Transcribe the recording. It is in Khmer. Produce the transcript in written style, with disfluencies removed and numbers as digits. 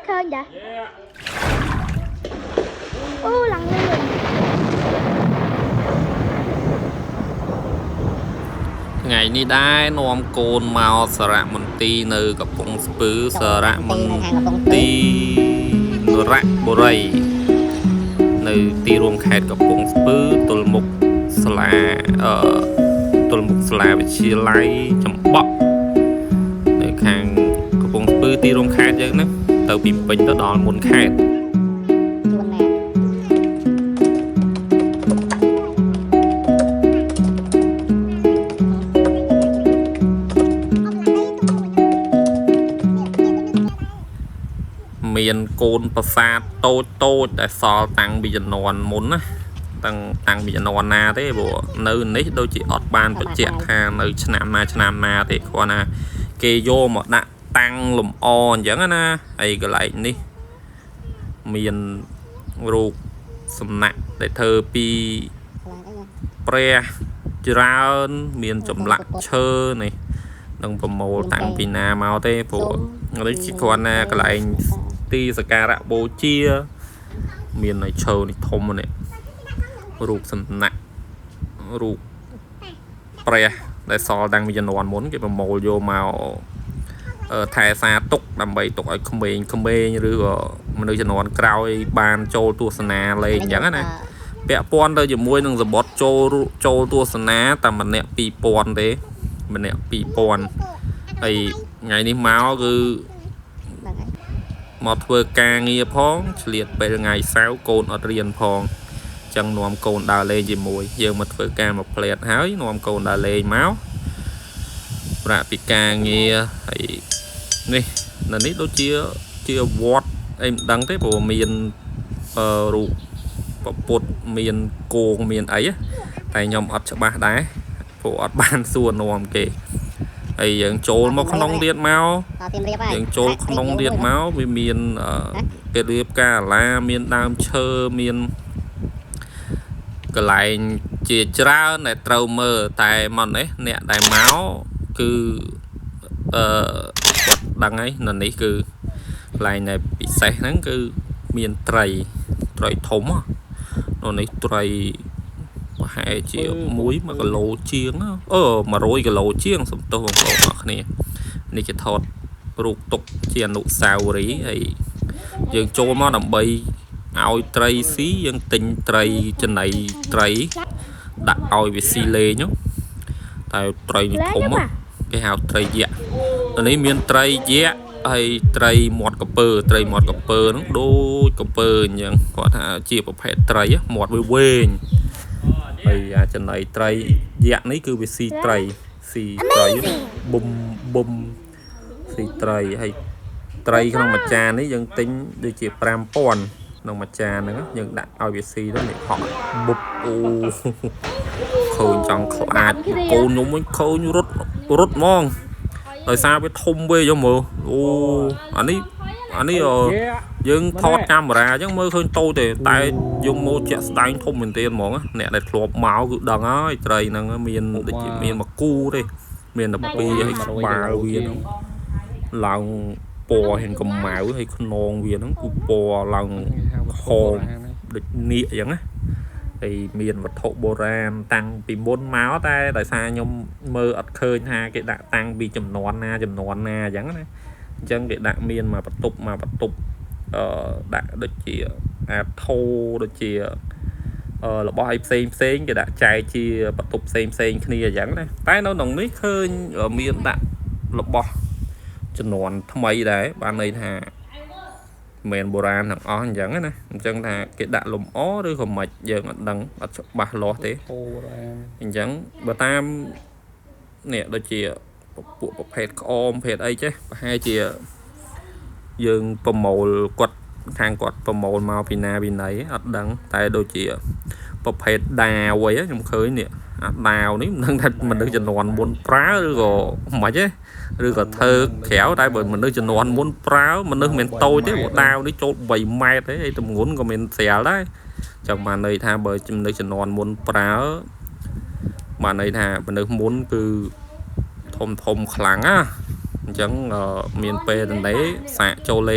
ឃើញដែរអូឡើងលឿន ថ្ងៃនេះដែរនាំកូនមកសារមន្ទីរនៅកំពង់ស្ពឺសារមន្ទីរនរបុរីនៅទីរួមខេត្តកំពង់ស្ពឺទល់មុខសាលាអឺទល់មុខសាលាវិទ្យាល័យចំបក់នៅខាងកំពង់ស្ពឺទីរួមខេត្តយើងហ្នឹងទៅពីពេញទៅដល់មុនខេត្ត ជួនណា មានកូនប្រាសាទតូចតូចដែលសល់តាំងពីជំនាន់មុនណាតាំងតាំងពីជំនាន់ណាទេព្រោះនៅនេះដូចជាអត់បានបញ្ជាក់ថានៅឆ្នាំណាឆ្នាំណាទេគ្រាន់ណាគេយកមកដាក់តាំងលម្អអញ្ចឹងណាហើយកន្លែងនេះមានរូបសំណាក់ដែលធ្វើពីព្រះច្រើនមានចម្លាក់ឈើនេះនឹងប្រមូលតាំងពីណាមកទេព្រោះនេះជាគ្រាន់ណាកន្លែង ទីសក្ការៈបូជា មាននៅឈើនេះធំនេះរូបសំណាក់រូបព្រះដែលសល់តាំងពីជំនាន់មុនគេប្រមូលយកមកថែសារទុកដើម្បីទុកឲ្យក្មេងៗឬក៏មនុស្សជំនាន់ក្រោយបានចូលទស្សនាលេងអញ្ចឹងណាពាក់ព័ន្ធទៅជាមួយនឹងសបុតចូលចូលទស្សនាតែម្នាក់2000ទេម្នាក់2000ហើយថ្ងៃនេះមកគឺ ហ្នឹងហើយ មកធ្វើការងារផងឆ្លៀតពេលថ្ងៃសៅរ៍កូនអត់រៀនផងចឹងនាំកូនដើរលេងជាមួយយើងមកធ្វើការមកផ្លែតហើយនាំកូនដើរលេងមកប្រាក់ពីការងារហើយនេះនៅនេះដូចជាជាវត្តអីមិនដឹងទេព្រោះមានរូបពពុទ្ធមានគោងមានអីតែខ្ញុំអត់ច្បាស់ដែរព្រោះអត់បានសួរនាំគេហើយយើងចូលមកក្នុងទៀតមក តទៀមរៀបហើយ យើងចូលក្នុងទៀតមកវាមានគេរៀបកាឡាមានដើមឈើមានកន្លែងជាច្រើនដែលត្រូវមើលតែមកនេះអ្នកដែលមកគឺអឺគាត់ដឹងហើយនៅនេះគឺកន្លែងដែលពិសេសហ្នឹងគឺមានត្រីត្រីធំនៅនេះត្រីប្រហែលជា1គីឡូជាងអឺ100គីឡូជាងសំទោសបងប្អូនអរគ្នានេះគេថតរូបទុកជាអនុស្សាវរីយ៍ហើយយើងចូលមកដើម្បីឲ្យត្រីស៊ីយើងទិញត្រីចំណីត្រីដាក់ឲ្យវាស៊ីលេងតែត្រីនេះធំគេហៅត្រីយក្សនេះមានត្រីយក្សហើយត្រីមាត់កពើត្រីមាត់កពើហ្នឹងដូចកពើអញ្ចឹងគាត់ថាជាប្រភេទត្រីមាត់វាវែងហើយអាចំណីត្រីយក្សនេះគឺវាស៊ីត្រីស៊ីត្រីបុំបុំស៊ីត្រីហើយត្រីក្នុងមួយចាននេះយើងទិញដូចជា5000ក្នុងមួយចានហ្នឹងយើងដាក់ឲ្យវាស៊ីទៅនេះហក់បុបអូឃើញចង់ខ្លាចកូនខ្ញុំវិញឃើញរត់រត់ហ្មងដោយសារវាធំវិញយកមើលអូអានេះអានេះយើងថតកាមេរ៉ាអញ្ចឹងមើលឃើញតូចទេតែយើងមកជាក់ស្ដែងធំមែនទែនហ្មងអ្នកដែលធ្លាប់មកគឺដឹងហើយត្រីហ្នឹងមានដូចជាមានមួយគូទេមានតែពីរហើយក្បាលវាហ្នឹងឡើងពណ៌ហិនកម្ៅហើយខ្នងវាហ្នឹងគឺពណ៌ឡើងហមដូចនាគអញ្ចឹងណាហើយមានវត្ថុបុរាណតាំងពីមុនមកតែដោយសារខ្ញុំមើលអត់ឃើញថាគេដាក់តាំងពីចំនួនណាចំនួនណាអញ្ចឹងណាអញ្ចឹងគេដាក់មានមកបន្ទប់មកបន្ទប់អឺដាក់ដូចជាអាធោដូចជារបស់អីផ្សេងផ្សេងគេដាក់ចែកជាបន្ទប់ផ្សេងផ្សេងគ្នាអញ្ចឹងណាតែនៅក្នុងនេះឃើញមានដាក់របស់ចំនួនថ្មីដែរបានន័យថាមិនបុរាណទាំងអស់អញ្ចឹងណាអញ្ចឹងថាគេដាក់លំអឬក៏មិនយើងអត់ដឹងអត់ច្បាស់លាស់ទេអញ្ចឹងបើតាមនេះដូចជាពួកប្រភេទក្អមប្រភេទអីចេះប្រហែលជាយើងប្រមូលគាត់ខាងគាត់ប្រមូលមកពីណាពីណីអត់ដឹងតែដូចជាប្រភេទដាវអីខ្ញុំឃើញនេះអាដាវនេះមិនដឹងថាមនុស្សជំនាន់មុនប្រើឬក៏មិនទេឬក៏ធ្វើក្រៅតែបើមនុស្សជំនាន់មុនប្រើមនុស្សមិនតូចទេព្រោះដាវនេះចូល3ម៉ែត្រទេហើយទម្ងន់ក៏មិនស្រាលដែរចឹងបានន័យថាបើមនុស្សជំនាន់មុនប្រើបានន័យថាមនុស្សមុនគឺធំធំខ្លាំងណាអញ្ចឹងមានពេលតនេសាកចូលលេង